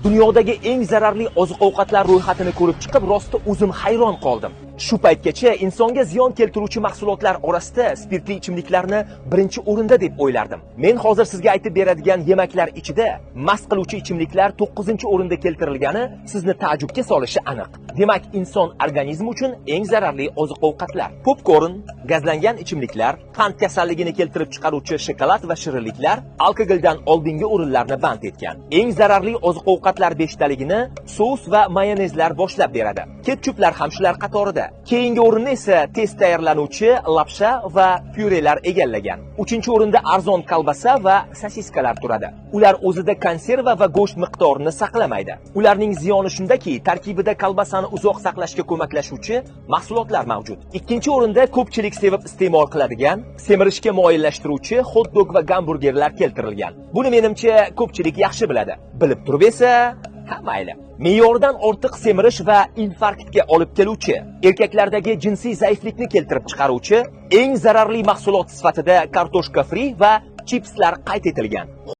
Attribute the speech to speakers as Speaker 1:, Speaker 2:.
Speaker 1: Dunyodagi eng zararli oziq-ovqatlar ro'yxatini ko'rib chiqib, rosti o'zim hayron qoldim. Shu paytgacha insonga ziyon keltiruvchi mahsulotlar orasida spirtli ichimliklarni birinchi o'rinda deb o'ylardim. Men hozir sizga aytib beradigan yemaklar ichida mast qiluvchi ichimliklar 9-o'rinda keltirilgani sizni taajjubga solishi aniq. Demak, inson organizmi uchun eng zararli oziq-ovqatlar: popkorn, gazlangan ichimliklar, qand kasalligini keltirib chiqaruvchi shokolad va shirinliklar alkogoldan oldingi o'rinlarni band etgan. Eng zararli oziq-ovqatlar beshtaligini sous va mayonezlar boshlab beradi. Ketchuplar ham shular qatorida. Keyingi o'rinni esa tez tayyorlanuvchi lapsha va pyurelar egallagan. Uchinchi o'rinda arzon kolbasa va sosiskalar turadi. Ular o'zida konserva va go'sht miqdorini saqlamaydi. Ularning ziyoni shundaki, tarkibida kolbasani uzoq saqlashga ko'maklashuvchi mahsulotlar mavjud. Ikkinchi o'rinda ko'pchilik sevib iste'mol qiladigan, semirishga moyillashtiruvchi xot-dog va gamburgerlar keltirilgan. Buni, menimcha, ko'pchilik yaxshi biladi. Bilib turib esa, ha, mayli. Me'yoridan ortiq semirish va infarktga olib keluvchi, erkaklardagi jinsiy zaiflikni keltirib chiqaruvchi eng zararli mahsulot sifatida kartoshka fri va chipslar qayd etilgan.